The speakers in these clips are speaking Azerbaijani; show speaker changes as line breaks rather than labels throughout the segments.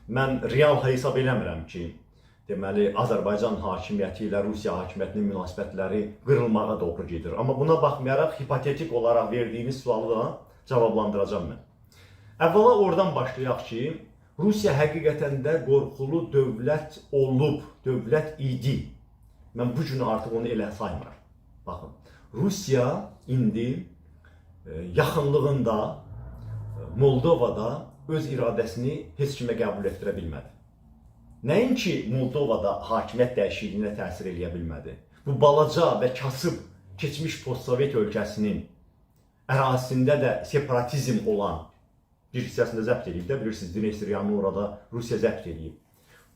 Mən real hesab eləmirəm ki, deməli Azərbaycan hakimiyyəti ilə Rusiya hakimiyyətinin münasibətləri qırılmağa doğru gedir. Amma buna baxmayaraq hipotetik olaraq verdiyiniz sualı da cavablandıracağam mən. Əvvəla oradan başlayaq ki, Rusiya həqiqətən də qorxulu dövlət olub, dövlət idi. Mən bu gün artıq onu elə saymıram. Baxın, Rusiya indi yaxınlığında Moldovada öz iradəsini heç kimə qəbul etdirə bilmədi. Nəinki Moldovada hakimiyyət dəyişikliyinə təsir eləyə bilmədi. Bu balaca və kasıb keçmiş postsovet ölkəsinin ərazisində də separatizm olan bir hissəsində zəbt eləyib də, bilirsiniz, Dnestriyanı orada Rusiya zəbt eləyib.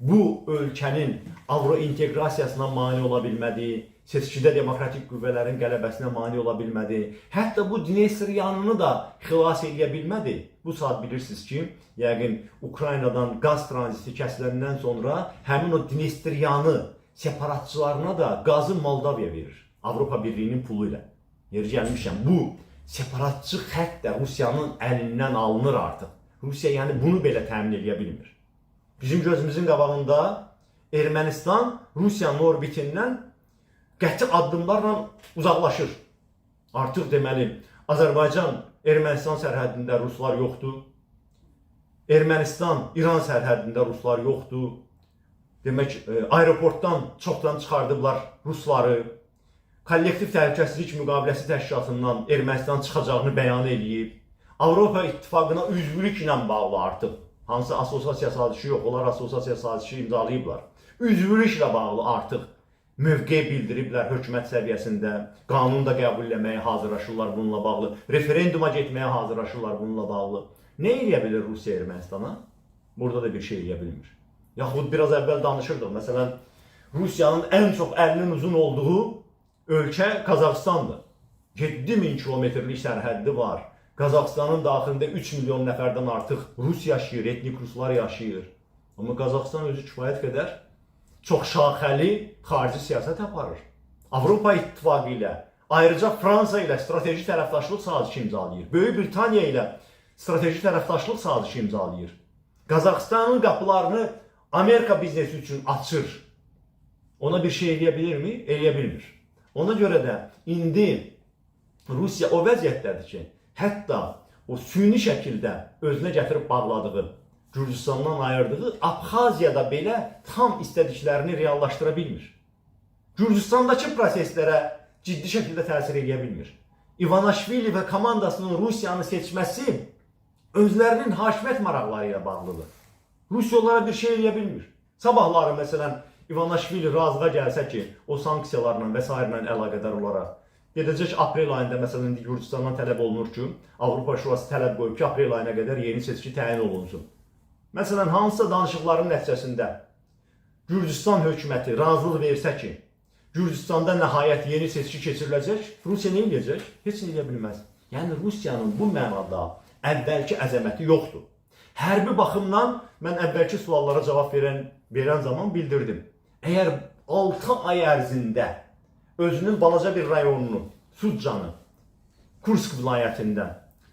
Bu ölkənin avrointeqrasiyasına mane ola bilmədi, seçkidə demokratik qüvvələrin qələbəsinə mane ola bilmədi. Hətta bu Dnestriyanını da xilas eləyə bilmədi. Bu saat bilirsiniz ki, yəqin Ukraynadan qaz tranziti kəsiləndən sonra həmin o Dnestriyanı separatçılarına da qazı Moldaviya verir. Avropa Birliyinin pulu ilə. Yeri gəlmişəm, bu separatçı xətt də Rusiyanın əlindən alınır artıq. Rusiya yəni bunu belə təmin eləyə bilmir. Bizim gözümüzün qabağında Ermənistan Rusiyanın orbitindən qəti addımlarla uzaqlaşır. Artıq deməli Azərbaycan Ermənistan sərhədində ruslar yoxdur. Ermənistan İran sərhədində ruslar yoxdur. Demək, aeroportdan çoxdan çıxardıblar rusları. Kollektiv Təhlükəsizlik Müqaviləsi Təşkilatından Ermənistan çıxacağını bəyan eləyib. Avropa İttifaqına üzvlüklə bağlı artıq hansı assosiasiya sazişi yox, onlar assosiasiya sazişi imzalayıblar. Üzvlüklə bağlı artıq mövqe bildiriblər hökumət səviyyəsində, qanun da qəbul eləməyə hazırlaşırlar bununla bağlı, referenduma getməyə hazırlaşırlar bununla bağlı. Nə eləyə bilir Rusiya Ermənistana? Burada da bir şey eləyə bilmir. Yaxud biraz əvvəl danışırdıq. Məsələn, Rusiyanın ən çox əlinin uzun olduğu ölkə Qazaxıstandır. 7000 kilometrlik sərhəddi var. Qazaxıstanın daxilində 3 milyon nəfərdən artıq rus yaşayır, etnik ruslar yaşayır. Amma Qazaxıstan özü kifayət qədər çox şaxəli xarici siyasət aparır. Avropa İttifaqı ilə, ayrıca Fransa ilə strateji tərəfdaşlıq sazişi imzalayır. Böyük Britaniya ilə strateji tərəfdaşlıq sazişi imzalayır. Qazaxıstanın qapılarını Amerika biznesi üçün açır. Ona bir şey eləyə bilirmi? Eləyə bilmir. Ona görə də indi Rusiya o vəziyyətdədir ki, hətta o süni şəkildə özünə gətirib bağladığı, Gürcüstandan ayırdığı Abxaziyada belə tam istədiklərini reallaşdıra bilmir. Gürcüstandakı proseslərə ciddi şəkildə təsir eləyə bilmir. İvanaşvili və komandasının Rusiyanı seçməsi özlərinin hakimiyyət maraqları ilə bağlıdır. Rusiya onlara bir şey eləyə bilmir. Sabahları məsələn İvanaşvili razılığa gəlsə ki, o sanksiyalarla və sairə ilə əlaqədar olaraq gedəcək aprel ayında məsələn indi Gürcüstandan tələb olunur ki, Avropa Şurası tələb qoyub ki, aprel ayına qədər yeni seçki təyin olunsun. Məsələn, hansısa danışıqların nəticəsində Gürcüstan hökuməti razılıq versə ki, Gürcüstanda nəhayət yeni seçki keçiriləcək, Rusiya nə edəcək? Heç nə edə bilməz. Yəni Rusiyanın bu mənada əvvəlki əzəməti yoxdur. Hərbi baxımdan mən əvvəlki suallara cavab verən zaman bildirdim. Əgər 6 ay ərzində özünün balaca bir rayonunu, Sucanı, Kursk vilayətində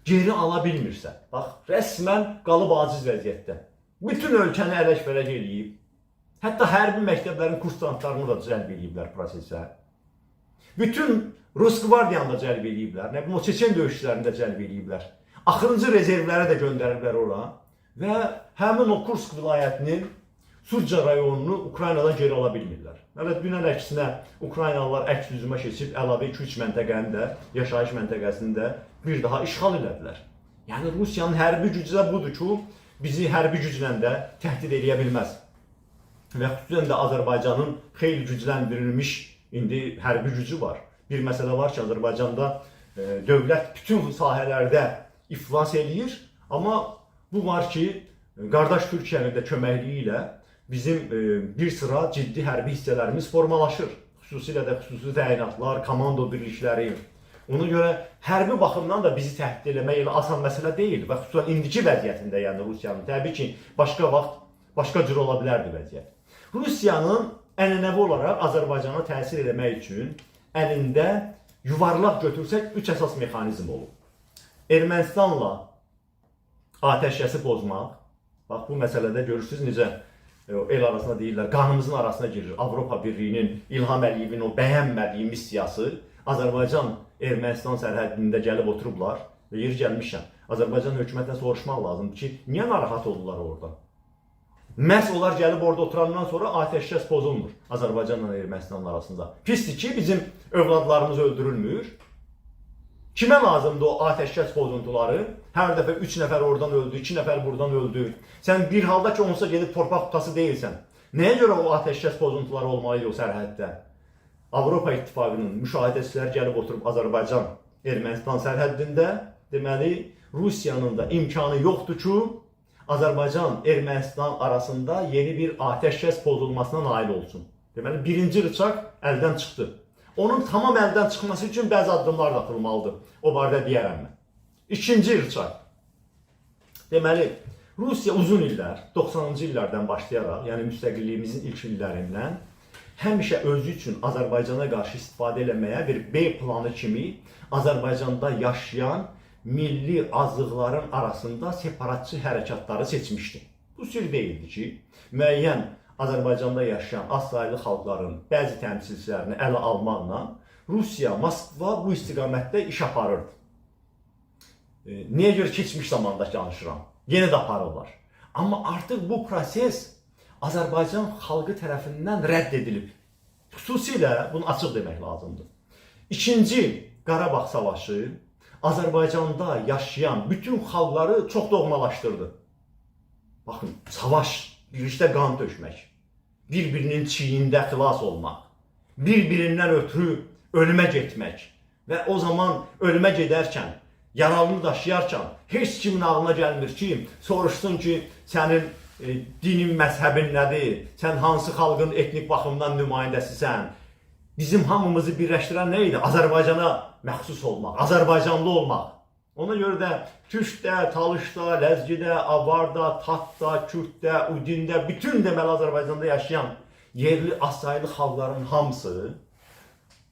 geri ala bilmirsə, bax, rəsmən qalıb aciz vəziyyətdə. Bütün ölkəni ələk-vələk eləyib. Hətta hərbi məktəblərin kursantlarını da cəlb eləyiblər prosesə. Bütün Rus qvardiyanı da cəlb eləyiblər. Nə bilim, o Çeçen döyüşçülərini də cəlb eləyiblər. Axırıncı rezervləri də göndəriblər ora və həmin o Kursk vilayətinin Suca rayonunu Ukraynadan geri ala bilmirlər. Hələ dünən əksinə Ukraynalılar əks hücuma keçib əlavə 2-3 məntəqəni də, yaşayış məntəqəsini də bir daha işğal elədilər. Yəni Rusiyanın hərbi gücü də budur ki, bizi hərbi güclə də təhdid eləyə bilməz. Və xüsusən də Azərbaycanın xeyli gücləndirilmiş indi hərbi gücü var. Bir məsələ var ki, Azərbaycanda dövlət bütün sahələrdə iflas eləyir, amma bu var ki, qardaş Türkiyənin də köməkliyi ilə bizim bir sıra ciddi hərbi hissələrimiz formalaşır. Xüsusilə də xüsusi təyinatlar, komando birlikləri. Ona görə hərbi baxımdan da bizi təhdid eləmək elə asan məsələ deyil və xüsusən indiki vəziyyətində, yəni Rusiyanın təbii ki, başqa vaxt başqa cür ola bilərdi vəziyyət. Rusiyanın ənənəvi olaraq Azərbaycana təsir eləmək üçün əlində yuvarlaq götürsək 3 əsas mexanizm olub. Ermənistanla atəşkəsi pozmaq, Bax bu məsələdə görürsüz necə el arasında deyirlər, qanımızın arasına girir. Avropa Birliyinin İlham Əliyevin o bəyənmədiyi missiyası Azərbaycan Ermənistan sərhədində gəlib oturublar və yeri gəlmişəm. Azərbaycan hökumətinə soruşmaq lazımdır ki, niyə narahat oldular orada? Məhz onlar gəlib orada oturandan sonra atəşkəs pozulmur Azərbaycanla Ermənistanın arasında. Pisdir ki, bizim övladlarımız öldürülmür. Kimə lazımdır o atəşkəs pozuntuları? Hər dəfə 3 nəfər oradan öldü, 2 nəfər buradan öldü. Sən bir halda ki, onsa gedib torpaq tutası deyilsən. Nəyə görə o atəşkəs pozuntuları olmalı idi o sərhəddə? Avropa İttifaqının müşahidəçiləri gəlib oturub Azərbaycan Ermənistan sərhəddində, deməli Rusiyanın da imkanı yoxdur ki, Azərbaycan Ermənistan arasında yeni bir atəşkəs pozulmasına nail olsun. Deməli birinci rıçaq əldən çıxdı. Onun tamam əldən çıxması üçün bəzi addımlar da atılmalıdır. O barədə deyərəm mən. İkinci rıçaq. Deməli, Rusiya uzun illər, 90-cı illərdən başlayaraq, yəni müstəqilliyimizin ilk illərindən həmişə özü üçün Azərbaycana qarşı istifadə eləməyə bir B planı kimi Azərbaycanda yaşayan milli azlıqların arasında separatçı hərəkatları seçmişdi. Bu sir deyildi ki, müəyyən Azərbaycanda yaşayan azsaylı xalqların bəzi təmsilçilərini ələ almaqla Rusiya, Moskva bu istiqamətdə iş aparırdı. Niyə görə keçmiş zamanda danışıram? Yenə də aparırlar. Amma artıq bu proses Azərbaycan xalqı tərəfindən rədd edilib. Xüsusilə bunu açıq demək lazımdır. İkinci Qarabağ savaşı Azərbaycanda yaşayan bütün xalqları çox doğmalaşdırdı. Baxın, savaş, birlikdə qan tökmək, bir-birinin çiynində xilas olmaq, bir-birindən ötürü ölümə getmək və o zaman ölümə gedərkən, yaralını daşıyarkən heç kimin ağlına gəlmir ki, soruşsun ki, sənin dinin, məzhəbin nədir? Sən hansı xalqın etnik baxımdan nümayəndəsisən? Bizim hamımızı birləşdirən nə idi? Azərbaycana məxsus olmaq, Azərbaycanlı olmaq. Ona görə də Türkdə, Talışda, Ləzgidə, Avarda, Tatda, Kürddə, Udində, bütün deməli Azərbaycanda yaşayan yerli azsaylı xalqların hamısı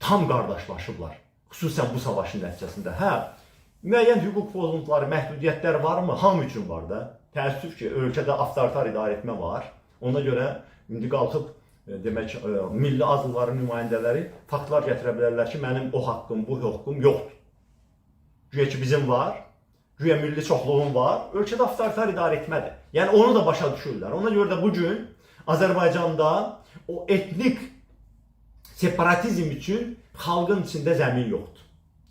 tam qardaşlaşıblar. Xüsusən bu savaşın nəticəsində. Hə, müəyyən hüquq pozuntuları, məhdudiyyətlər varmı? Hamı üçün var da. Təəssüf ki, ölkədə avtoritar idarə etmə var. Ona görə indi qalxıb demək milli azlıqların nümayəndələri faktlar gətirə bilərlər ki, mənim o haqqım, bu haqqım yoxdur. Güya ki bizim var, güya milli çoxluğum var. Ölkədə avtoritar idarə etmədir. Yəni onu da başa düşürlər. Ona görə də bu gün Azərbaycanda o etnik separatizm üçün xalqın içində zəmin yoxdur.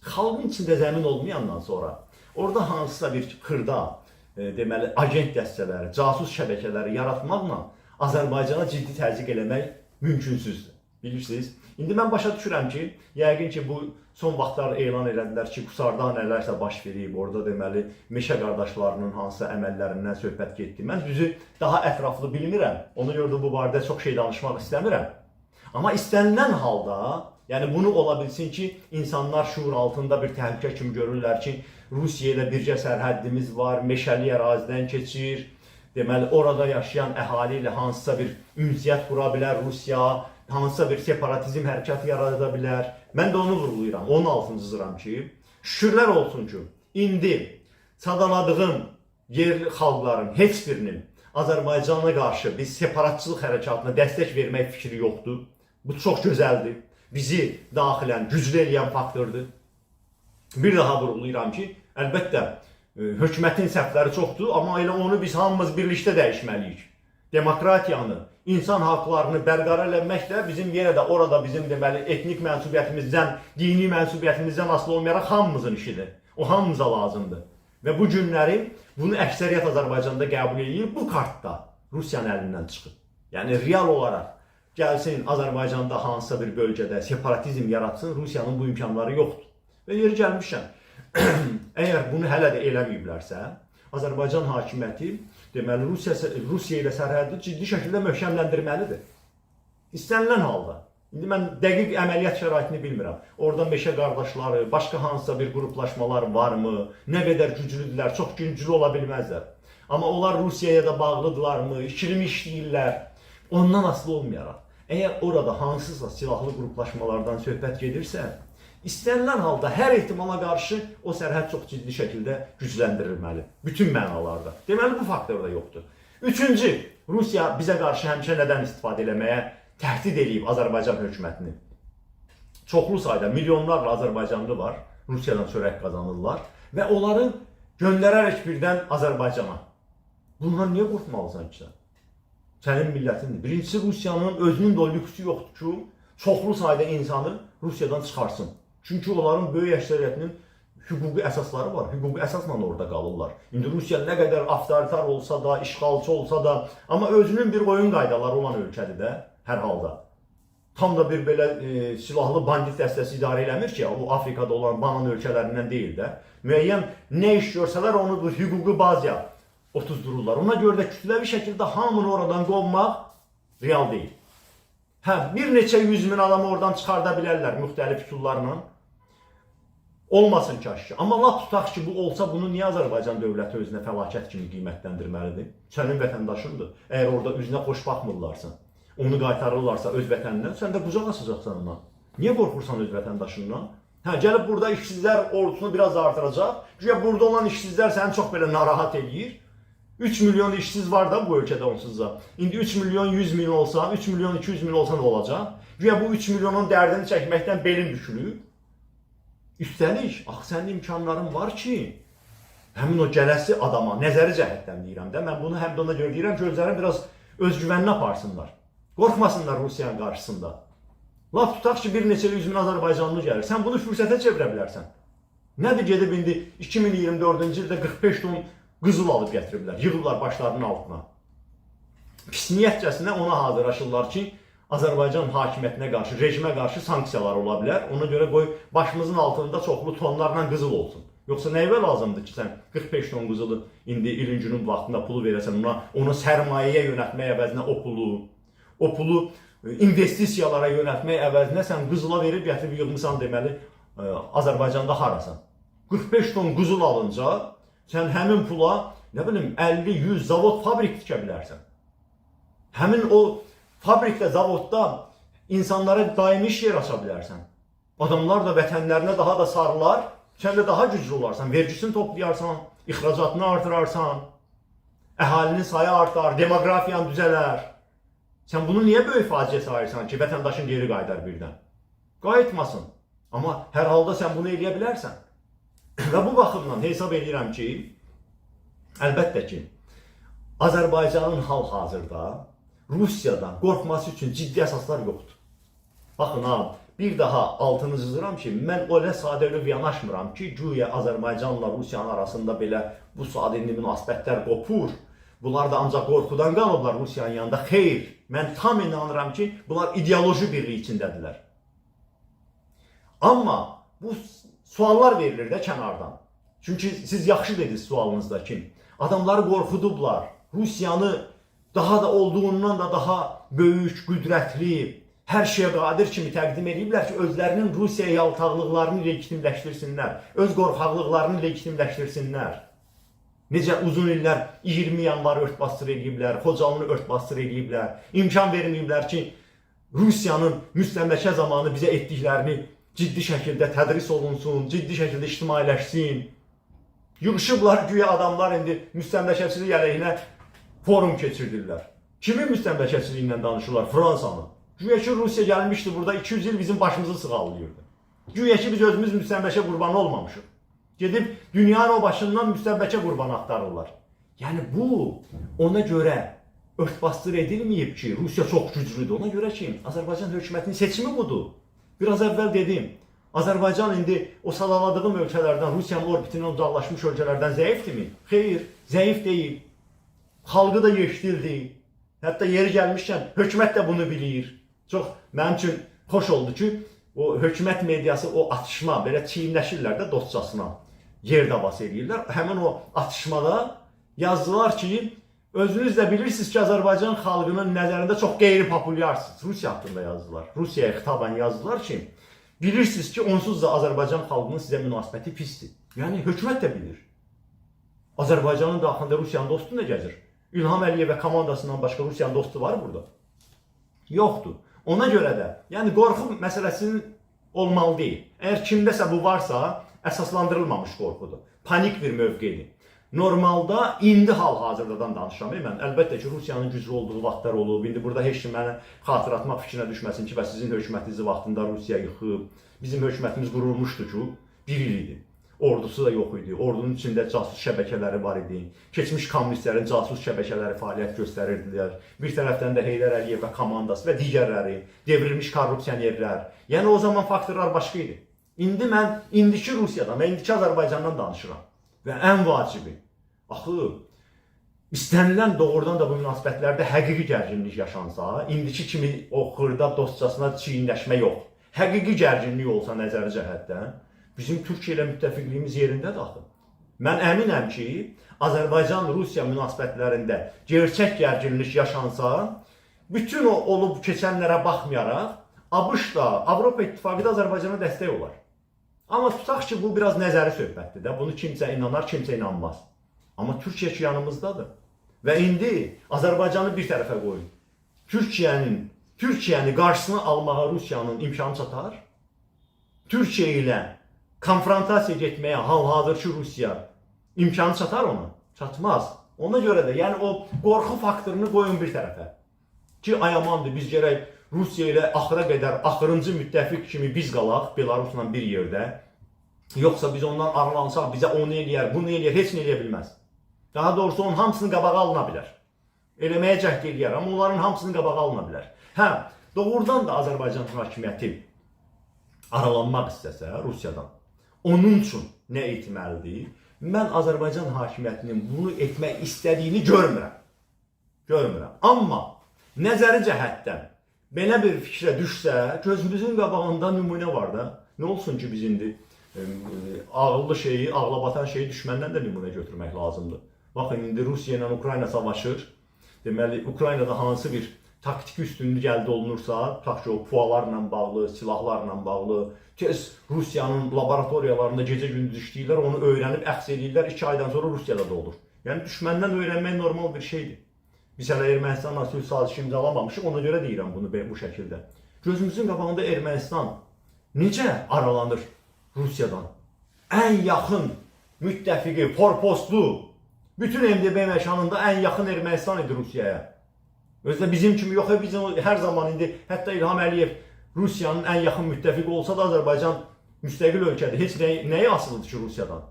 Xalqın içində zəmin olmayandan sonra orada hansısa bir xırda deməli agent dəstələri, casus şəbəkələri yaratmaqla Azərbaycana ciddi təzyiq eləmək mümkünsüzdür. Bilirsiniz? İndi mən başa düşürəm ki, yəqin ki bu son vaxtlar elan elədilər ki, Qusarda nələrsə baş verib, orada deməli meşə qardaşlarının hansısa əməllərindən söhbət getdi. Mən düzü daha ətraflı bilmirəm. Ona görə də bu barədə çox şey danışmaq istəmirəm. Amma istənilən halda, yəni bunu ola bilsin ki, insanlar şuur altında bir təhlükə kimi görürlər ki, Rusiya ilə bircə sərhəddimiz var, meşəli ərazidən keçir. Deməli, orada yaşayan əhali ilə hansısa bir ünsiyyət qura bilər Rusiya, hansısa bir separatizm hərəkatı yarada bilər. Mən də onu vurğulayıram, onun altını cızıram ki, şükürlər olsun ki, indi sadaladığım yerli xalqların heç birinin Azərbaycana qarşı bir separatçılıq hərəkatına dəstək vermək fikri yoxdur. Bu çox gözəldir. Bizi daxilən güclü eləyən faktordur. Bir daha vurğulayıram ki, əlbəttə hökumətin səhvləri çoxdur, amma elə onu biz hamımız birlikdə dəyişməliyik. Demokratiyanı, insan haqlarını bərqərar eləmək də bizim yenə də orada bizim deməli etnik mənsubiyyətimizdən, dini mənsubiyyətimizdən asılı olmayaraq hamımızın işidir. O hamımıza lazımdır. Və bu günləri bunu əksəriyyət Azərbaycanda qəbul eləyir. Bu kart da Rusiyanın əlindən çıxıb. Yəni real olaraq gəlsin Azərbaycanda hansısa bir bölgədə separatizm yaratsın, Rusiyanın bu imkanları yoxdur. Və yeri gəlmişəm, əgər bunu hələ də eləməyiblərsə, Azərbaycan hakimiyyəti deməli Rusiya ilə sərhədi ciddi şəkildə möhkəmləndirməlidir. İstənilən halda. İndi mən dəqiq əməliyyat şəraitini bilmirəm. Orada meşə qardaşları, başqa hansısa bir qruplaşmalar varmı? Nə qədər güclüdürlər? Çox güclü ola bilməzlər. Amma onlar Rusiyaya da bağlıdırlarmı? İkili işləyirlər? Ondan asılı olmayaraq, əgər orada hansısa silahlı qruplaşmalardan söhbət gedirsə, istənilən halda hər ehtimala qarşı o sərhəd çox ciddi şəkildə gücləndirilməli. Bütün mənalarda. Deməli bu faktor da yoxdur. Üçüncü, Rusiya bizə qarşı həmişə nədən istifadə eləməyə təhdid eləyib Azərbaycan hökumətini? Çoxlu sayda, milyonlarla azərbaycanlı var, Rusiyadan çörək qazanırlar və onları göndərərək birdən Azərbaycana. Bundan niyə qorxmalısan ki sən? Sənin millətindir. Birincisi, Rusiyanın özünün də o lüksü yoxdur ki, çoxlu sayda insanı Rusiyadan çıxarsın. Çünki onların böyük əksəriyyətinin hüquqi əsasları var. Hüquqi əsasla orada qalırlar. İndi Rusiya nə qədər avtoritar olsa da, işğalçı olsa da, amma özünün bir oyun qaydaları olan ölkədir də hər halda. Tam da bir belə silahlı bandit dəstəsi idarə eləmir ki, o Afrikada olan banan ölkələrindən deyil də. Müəyyən nə iş görsələr onu bu hüquqi bazaya otuzdururlar. Ona görə də kütləvi şəkildə hamını oradan qovmaq real deyil. Hə, bir neçə yüz min adamı oradan çıxarda bilərlər müxtəlif üsullarla. Olmasın kaş ki. Amma lap tutaq ki, bu olsa bunu niyə Azərbaycan dövləti özünə fəlakət kimi qiymətləndirməlidir? Sənin vətəndaşındır. Əgər orada üzünə xoş baxmırlarsa, onu qaytarırlarsa öz vətəninə, sən də qucaq açacaqsan ona. Niyə qorxursan öz vətəndaşından? Hə, gəlib burada işsizlər ordusunu biraz artıracaq. Güya burada olan işsizlər səni çox belə narahat eləyir. 3 milyon işsiz var da bu ölkədə onsuz da. İndi 3 milyon 100 min olsa, 3 milyon 200 min olsa nə olacaq? Güya bu 3 milyonun dərdini çəkməkdən belin bükülür. Üstəlik, axı sənin imkanların var ki, həmin o gələsi adama, nəzəri cəhətdən deyirəm də, mən bunu həm də ona görə deyirəm ki, özlərini biraz özgüvənli aparsınlar. Qorxmasınlar Rusiyanın qarşısında. Lap tutaq ki, bir neçə yüz min azərbaycanlı gəlir. Sən bunu fürsətə çevirə bilərsən. Nədir gedib indi 2024-cü ildə 45 ton qızıl alıb gətiriblər, yığıblar başlarının altına. Pis niyyətcəsinə ona hazırlaşırlar ki, Azərbaycan hakimiyyətinə qarşı, rejimə qarşı sanksiyalar ola bilər. Ona görə qoy başımızın altında çoxlu tonlarla qızıl olsun. Yoxsa nəyə lazımdır ki, sən 45 ton qızılı indi ilin günün vaxtında pulu verəsən ona, onu sərmayəyə yönəltmək əvəzinə o pulu investisiyalara yönəltmək əvəzinə sən qızıla verib gətirib yığmısan deməli Azərbaycanda harasan. 45 ton qızıl alınca sən həmin pula nə bilim 50-100 zavod, fabrik tikə bilərsən. Həmin o fabrikdə, zavodda insanlara daimi iş yer aça bilərsən. Adamlar da vətənlərinə daha da sarılar, sən də daha güclü olarsan, vergisini toplayarsan, ixracatını artırarsan, əhalinin sayı artar, demoqrafiyan düzələr. Sən bunu niyə böyük faciə sayırsan ki, vətəndaşın geri qayıdar birdən? Qayıtmasın. Amma hər halda sən bunu eləyə bilərsən. Və bu baxımdan hesab edirəm ki, əlbəttə ki, Azərbaycanın hal-hazırda Rusiyadan qorxması üçün ciddi əsaslar yoxdur. Baxın ha, bir daha altını cızıram ki, mən elə sadəlövh yanaşmıram ki, güya Azərbaycanla Rusiyanın arasında belə bu saat indi münasibətlər qopur. Bunlar da ancaq qorxudan qalıblar Rusiyanın yanında. Xeyr, mən tam inanıram ki, bunlar ideoloji birliyi içindədirlər. Amma bu suallar verilir də kənardan. Çünki siz yaxşı dediniz sualınızda ki, adamları qorxudublar. Rusiyanı daha da olduğundan da daha böyük, qüdrətli, hər şeyə qadir kimi təqdim ediblər ki, özlərinin Rusiyaya yaltaqlıqlarını legitimləşdirsinlər, öz qorxaqlıqlarını legitimləşdirsinlər. Necə uzun illər 20 yanvar ört-basdır eləyiblər, Xocalını ört-basdır eləyiblər, imkan verməyiblər ki, Rusiyanın müstəmləkə zamanı bizə etdiklərini ciddi şəkildə tədris olunsun, ciddi şəkildə ictimailəşsin. Yığışıblar güya adamlar indi müstəmləkəçilik əleyhinə forum keçirdirlər. Kimin müstəmləkəçiliyi ilə danışırlar? Fransanın. Güya ki Rusiya gəlmişdi burada 200 il bizim başımızı sığallayırdı. Güya ki biz özümüz müstəmləkə qurbanı olmamışıq. Gedib dünyanın o başından müstəmləkə qurbanı axtarırlar. Yəni bu ona görə ört-basdır edilməyib ki, Rusiya çox güclüdür. Ona görə ki, Azərbaycan hökumətinin seçimi budur. Biraz əvvəl dedim. Azərbaycan indi o sadaladığım ölkələrdən, Rusiyanın orbitindən uzaqlaşmış ölkələrdən zəifdirmi? Xeyr, zəif deyil. Xalqı da yeşdildi. Hətta yeri gəlmişkən hökumət də bunu bilir. Çox mənim üçün xoş oldu ki, o hökumət mediası o atışma belə çiyinləşirlər də dostcasına. Yer davası eləyirlər. Həmin o atışmada yazdılar ki, özünüz də bilirsiniz ki, Azərbaycan xalqının nəzərində çox qeyri-populyarsınız. Rusiya haqqında yazdılar. Rusiyaya xitaban yazdılar ki, bilirsiniz ki, onsuz da Azərbaycan xalqının sizə münasibəti pisdir. Yəni hökumət də bilir. Azərbaycanın daxilində Rusiyanın dostu nə gəzir? İlham Əliyev və komandasından başqa Rusiyanın dostu var burada? Yoxdur. Ona görə də, yəni qorxu məsələsinin olmalı deyil. Əgər kimdəsə bu varsa, əsaslandırılmamış qorxudur. Panik bir mövqedir. Normalda indi hal-hazırdadan danışıram mən. Əlbəttə ki, Rusiyanın güclü olduğu vaxtlar olub. İndi burada heç kim mənə xatırlatmaq fikrinə düşməsin ki, bəs sizin hökumətiniz vaxtında Rusiya yıxıb. Bizim hökumətimiz qurulmuşdu ki, bir il idi. Ordusu da yox idi. Ordunun içində casus şəbəkələri var idi. Keçmiş kommunistlərin casus şəbəkələri fəaliyyət göstərirdilər. Bir tərəfdən də Heydər Əliyev və komandası və digərləri, devrilmiş korrupsionerlər. Yəni o zaman faktorlar başqa idi. İndi mən indiki Rusiyadan və indiki Azərbaycandan danışıram. Və ən vacibi, axı istənilən doğrudan da bu münasibətlərdə həqiqi gərginlik yaşansa, indiki kimi o xırda dostcasına çiyinləşmə yox. Həqiqi gərginlik olsa nəzəri cəhətdən, bizim Türkiyə ilə müttəfiqliyimiz yerindədir axı. Mən əminəm ki, Azərbaycan-Rusiya münasibətlərində gerçək gərginlik yaşansa, bütün o olub keçənlərə baxmayaraq, ABŞ da, Avropa İttifaqı da Azərbaycana dəstək olar. Amma tutaq ki, bu biraz nəzəri söhbətdir də. Bunu kimsə inanar, kimsə inanmaz. Amma Türkiyə ki yanımızdadır. Və indi Azərbaycanı bir tərəfə qoyun. Türkiyəni qarşısına almağa Rusiyanın imkanı çatar? Türkiyə ilə konfrontasiya getməyə hal-hazırki Rusiya imkanı çatar ona? Çatmaz. Ona görə də yəni o qorxu faktorunu qoyun bir tərəfə. Ki ay amandır, biz gərək Rusiya ilə axıra qədər axırıncı müttəfiq kimi biz qalaq Belarusla bir yerdə. Yoxsa biz ondan aralansaq bizə onu eləyər, bunu eləyər, heç nə eləyə bilməz. Daha doğrusu onun hamısının qabağı alına bilər. Eləməyə cəhd eləyər, amma onların hamısının qabağı alına bilər. Hə, doğrudan da Azərbaycan hakimiyyəti aralanmaq istəsə Rusiyadan, onun üçün nə etməlidir? Mən Azərbaycan hakimiyyətinin bunu etmək istədiyini görmürəm. Görmürəm. Amma nəzəri cəhətdən belə bir fikrə düşsə, gözümüzün qabağında nümunə var da. Nə olsun ki biz indi ağıllı şeyi, ağla batan şeyi düşməndən də nümunə götürmək lazımdır. Baxın indi Rusiya ilə Ukrayna savaşır. Deməli Ukraynada hansı bir taktiki üstünlük əldə olunursa, tutaq ki, o pualarla bağlı, silahlarla bağlı, tez Rusiyanın laboratoriyalarında gecə-gündüz işləyirlər, onu öyrənib əxz eləyirlər, 2 aydan sonra Rusiyada da olur. Yəni düşməndən öyrənmək normal bir şeydir. Biz hələ Ermənistanla sülh sazişi imzalamamışıq, ona görə deyirəm bunu bu şəkildə. Gözümüzün qabağında Ermənistan necə aralanır Rusiyadan? Ən yaxın müttəfiqi, forpostu, bütün MDB məkanında ən yaxın Ermənistan idi Rusiyaya. Özü də bizim kimi yox, bizim hər zaman indi hətta İlham Əliyev Rusiyanın ən yaxın müttəfiqi olsa da Azərbaycan müstəqil ölkədir. Heç nəyi asılıdır ki Rusiyadan?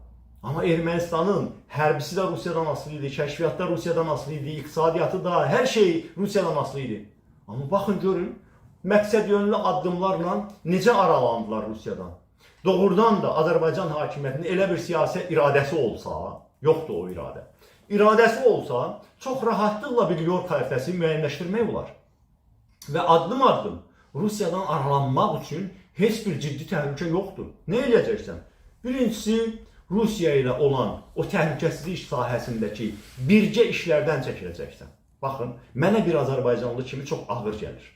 Amma Ermənistanın hərbisi də Rusiyadan asılı idi, kəşfiyyatı da Rusiyadan asılı idi, iqtisadiyyatı da, hər şey Rusiyadan asılı idi. Amma baxın görün, məqsədyönlü addımlarla necə aralandılar Rusiyadan. Doğrudan da Azərbaycan hakimiyyətinin elə bir siyasi iradəsi olsa, yoxdur o iradə. İradəsi olsa, çox rahatlıqla bir yol xəritəsi müəyyənləşdirmək olar. Və addım-addım Rusiyadan aralanmaq üçün heç bir ciddi təhlükə yoxdur. Nə eləyəcəksən? Birincisi, Rusiya ilə olan o təhlükəsizlik sahəsindəki birgə işlərdən çəkiləcəksən. Baxın, mənə bir azərbaycanlı kimi çox ağır gəlir.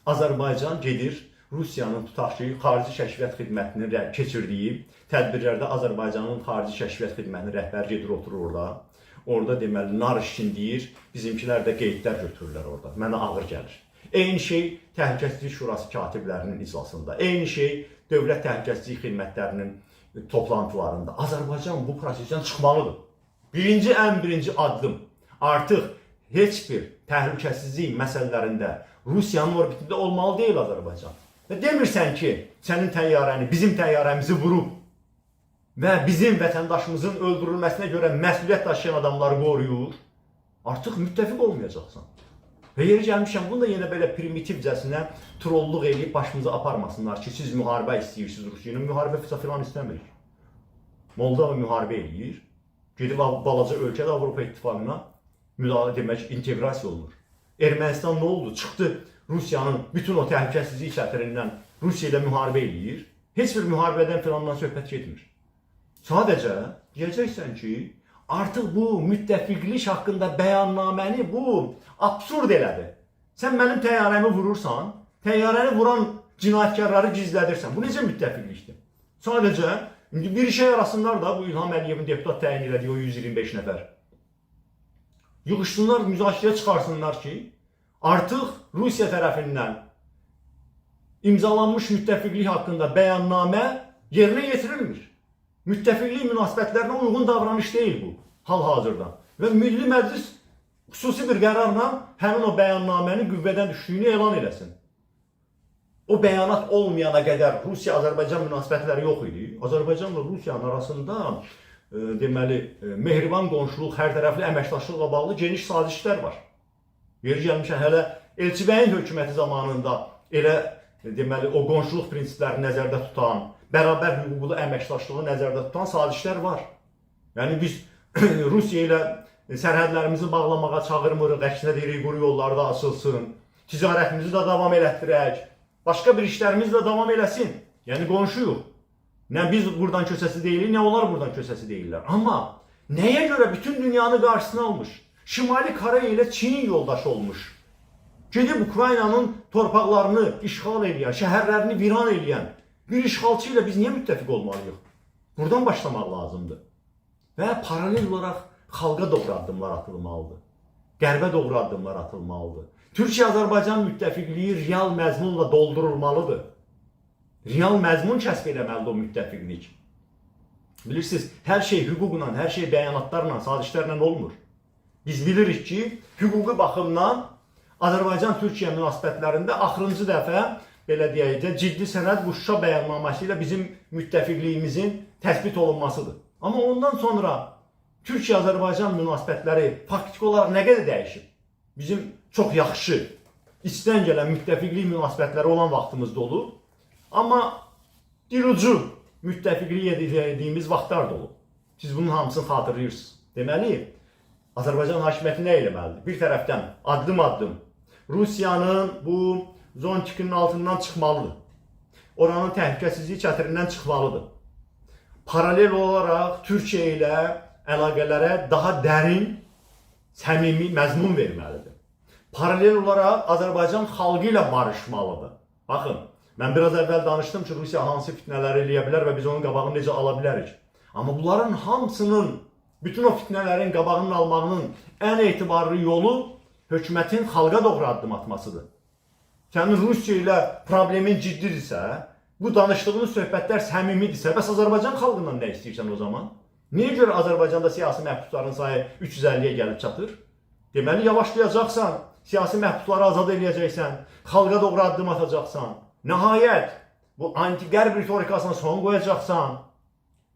Azərbaycan gedir Rusiyanın tutaq ki, xarici kəşfiyyat xidmətinin keçirdiyi tədbirlərdə Azərbaycanın xarici kəşfiyyat xidmətinin rəhbəri gedir oturur orada. Orada deməli Narışkin deyir, bizimkilər də qeydlər götürürlər orada. Mənə ağır gəlir. Eyni şey Təhlükəsizlik Şurası katiblərinin iclasında, eyni şey Dövlət Təhlükəsizlik Xidmətlərinin toplantılarında. Azərbaycan bu prosesdən çıxmalıdır. Birinci, ən birinci addım artıq heç bir təhlükəsizlik məsələlərində Rusiyanın orbitində olmalı deyil Azərbaycan. Və demirsən ki, sənin təyyarəni, bizim təyyarəmizi vurub və bizim vətəndaşımızın öldürülməsinə görə məsuliyyət daşıyan adamları qoruyur, artıq müttəfiq olmayacaqsan. Və yeri gəlmişəm, bunu da yenə belə primitivcəsinə trolluq eləyib başımıza aparmasınlar ki, siz müharibə istəyirsiniz Rusiya ilə, müharibə filan istəmirik. Moldova müharibə eləyir, gedib balaca ölkədə Avropa İttifaqına müdaxilə demək, inteqrasiya olunur. Ermənistan nə oldu? Çıxdı Rusiyanın bütün o təhlükəsizlik çətirindən Rusiya ilə müharibə eləyir. Heç bir müharibədən filandan söhbət getmir. Sadəcə deyəcəksən ki, artıq bu müttəfiqlik haqqında bəyannaməni bu absurd elədi. Sən mənim təyyarəmi vurursan, təyyarəni vuran cinayətkarları gizlədirsən. Bu necə müttəfiqlikdir? Sadəcə indi bir işə yarasınlar da bu İlham Əliyevin deputat təyin elədiyi o 125 nəfər. Yığışsınlar, müzakirə çıxarsınlar ki, artıq Rusiya tərəfindən imzalanmış müttəfiqlik haqqında bəyannamə yerinə yetirilmir. Müttəfiqlik münasibətlərinə uyğun davranış deyil bu. Hal-hazırda. Və Milli Məclis xüsusi bir qərarla həmin o bəyannamənin qüvvədən düşdüyünü elan eləsin. O bəyanat olmayana qədər Rusiya-Azərbaycan münasibətləri yox idi. Azərbaycanla Rusiyanın arasında deməli mehriban qonşuluq, hər tərəfli əməkdaşlıqla bağlı geniş sazişlər var. Yeri gəlmişən hələ Elçibəyin hökuməti zamanında elə deməli o qonşuluq prinsiplərini nəzərdə tutan, bərabər hüquqlu əməkdaşlığı nəzərdə tutan sazişlər var. Yəni biz Rusiya ilə sərhədlərimizi bağlamağa çağırmırıq, əksinə deyirik quru yolları da açılsın, ticarətimizi də davam elətdirək, başqa bir işlərimiz də davam eləsin. Yəni qonşuyuq. Nə biz buradan köçəsi deyilik, nə onlar buradan köçəsi deyirlər. Amma nəyə görə bütün dünyanı qarşısına almış, Şimali Koreya ilə Çinin yoldaşı olmuş, gedib Ukraynanın torpaqlarını işğal eləyən, şəhərlərini viran eləyən bir işğalçı ilə biz niyə müttəfiq olmalıyıq? Buradan başlamaq lazımdır. Və paralel olaraq xalqa doğru addımlar atılmalıdır. Qərbə doğru addımlar atılmalıdır. Türkiyə-Azərbaycan müttəfiqliyi real məzmunla doldurulmalıdır. Real məzmun kəsb eləməlidir o müttəfiqlik. Bilirsiniz, hər şey hüquqla, hər şey bəyanatlarla, sazişlərlə olmur. Biz bilirik ki, hüquqi baxımdan Azərbaycan-Türkiyə münasibətlərində axırıncı dəfə belə deyək də ciddi sənəd bu Şuşa bəyannaməsi ilə bizim müttəfiqliyimizin təsbit olunmasıdır. Amma ondan sonra Türkiyə-Azərbaycan münasibətləri faktiki olaraq nə qədər dəyişib? Bizim çox yaxşı, içdən gələn müttəfiqlik münasibətləri olan vaxtımızda olub. Amma dilucu müttəfiqlik edildiyimiz vaxtlar da olub. Siz bunun hamısını xatırlayırsınız. Deməli, Azərbaycan hakimiyyəti nə eləməlidir? Bir tərəfdən addım-addım Rusiyanın bu zontikinin altından çıxmalıdır. Oranın təhlükəsizlik çətirindən çıxmalıdır. Paralel olaraq Türkiyə ilə əlaqələrə daha dərin, səmimi məzmun verməlidir. Paralel olaraq Azərbaycan xalqı ilə barışmalıdır. Baxın, mən biraz əvvəl danışdım ki, Rusiya hansı fitnələri eləyə bilər və biz onun qabağını necə ala bilərik. Amma bunların hamısının, bütün o fitnələrin qabağının almağının ən etibarlı yolu hökumətin xalqa doğru addım atmasıdır. Sənin Rusiya ilə problemin ciddidirsə, bu danışdığınız söhbətlər səmimidirsə, bəs Azərbaycan xalqından nə istəyirsən o zaman? Niyə görə Azərbaycanda siyasi məhbusların sayı 350-yə gəlib çatır? Deməli, yavaşlayacaqsan, siyasi məhbusları azad eləyəcəksən, xalqa doğru addım atacaqsan. Nəhayət, bu anti-qərb ritorikasına son qoyacaqsan.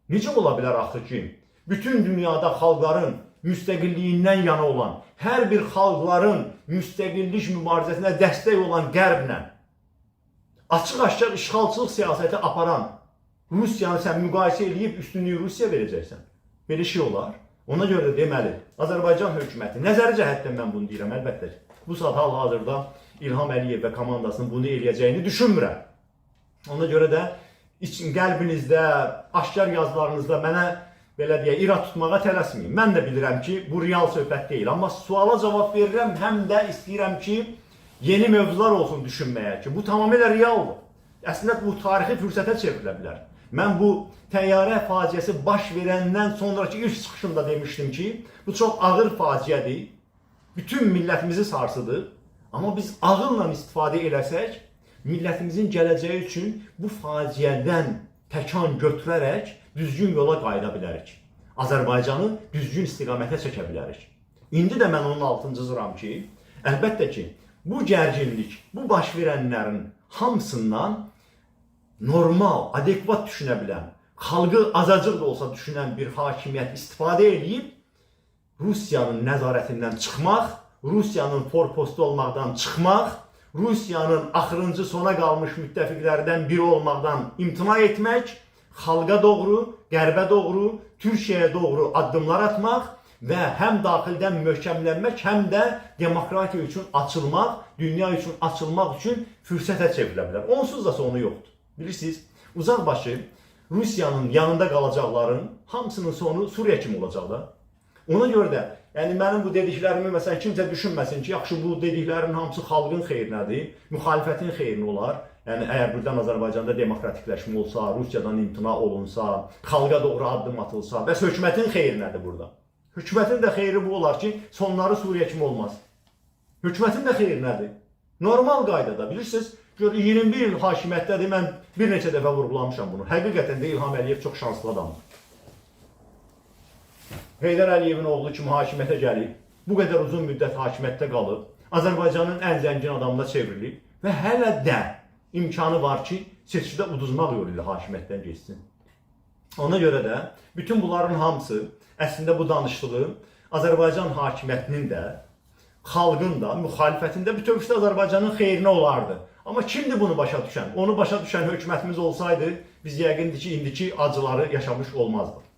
Necə ola bilər axı ki, bütün dünyada xalqların müstəqilliyindən yana olan, hər bir xalqların müstəqillik mübarizəsinə dəstək olan Qərblə açıq-aşkar işğalçılıq siyasəti aparan Rusiyanı sən müqayisə eləyib üstünlüyü Rusiya verəcəksən. Belə şey olar. Ona görə də deməli, Azərbaycan hökuməti, nəzəri cəhətdən mən bunu deyirəm, əlbəttə ki, bu saat hal-hazırda İlham Əliyev və komandasının bunu eləyəcəyini düşünmürəm. Ona görə də qəlbinizdə, aşkar yazılarınızda mənə belə deyək, irad tutmağa tələsməyin. Mən də bilirəm ki, bu real söhbət deyil, amma suala cavab verirəm, həm də istəyirəm ki, yeni mövzular olsun düşünməyə ki, bu tamamilə realdır. Əslində bu tarixi fürsətə çevrilə bilər. Mən bu təyyarə faciəsi baş verəndən sonraki ilk çıxışımda demişdim ki, bu çox ağır faciədir. Bütün millətimizi sarsıdı. Amma biz ağılla istifadə eləsək, millətimizin gələcəyi üçün bu faciədən təkan götürərək düzgün yola qayıda bilərik. Azərbaycanı düzgün istiqamətə çəkə bilərik. İndi də mən onun altını cızıram ki, əlbəttə ki, bu gərginlik, bu baş verənlərin hamısından normal, adekvat düşünə bilən, xalqı azacıq da olsa düşünən bir hakimiyyət istifadə eləyib Rusiyanın nəzarətindən çıxmaq, Rusiyanın forpostu olmaqdan çıxmaq, Rusiyanın axırıncı sona qalmış müttəfiqlərdən biri olmaqdan imtina etmək, xalqa doğru, qərbə doğru, Türkiyəyə doğru addımlar atmaq və həm daxildən möhkəmlənmək, həm də demokratiya üçün açılmaq, dünya üçün açılmaq üçün fürsətə çevrilə bilər. Onsuz da sonu yoxdur. Bilirsiniz, uzaqbaşı Rusiyanın yanında qalacaqların hamısının sonu Suriya kimi olacaq da. Ona görə də, yəni mənim bu dediklərimi məsələn kimsə düşünməsin ki, yaxşı bu dediklərin hamısı xalqın xeyrinədir, müxalifətin xeyrinə olar. Yəni əgər birdən Azərbaycanda demokratikləşmə olsa, Rusiyadan imtina olunsa, xalqa doğru addım atılsa, bəs hökumətin xeyrinədir burada. Hökumətin də xeyri bu olar ki, sonları Suriya kimi olmaz. Hökumətin də xeyrinədir. Normal qaydada bilirsiniz, gör 21 il hakimiyyətdədir. Mən bir neçə dəfə vurğulamışam bunu. Həqiqətən də İlham Əliyev çox şanslı adamdır. Heydər Əliyevin oğlu kimi hakimiyyətə gəlib, bu qədər uzun müddət hakimiyyətdə qalıb, Azərbaycanın ən zəngin adamına çevrilib və hələ də imkanı var ki, seçkidə uduzmaq yolu ilə hakimiyyətdən getsin. Ona görə də bütün bunların hamısı əslində bu danışdığı Azərbaycan hakimiyyətinin də, xalqın da, müxalifətin də bütövlükdə Azərbaycanın xeyrinə olardı. Amma kimdir bunu başa düşən? Onu başa düşən hökumətimiz olsaydı, biz yəqindir ki, indiki acıları yaşamış olmazdıq.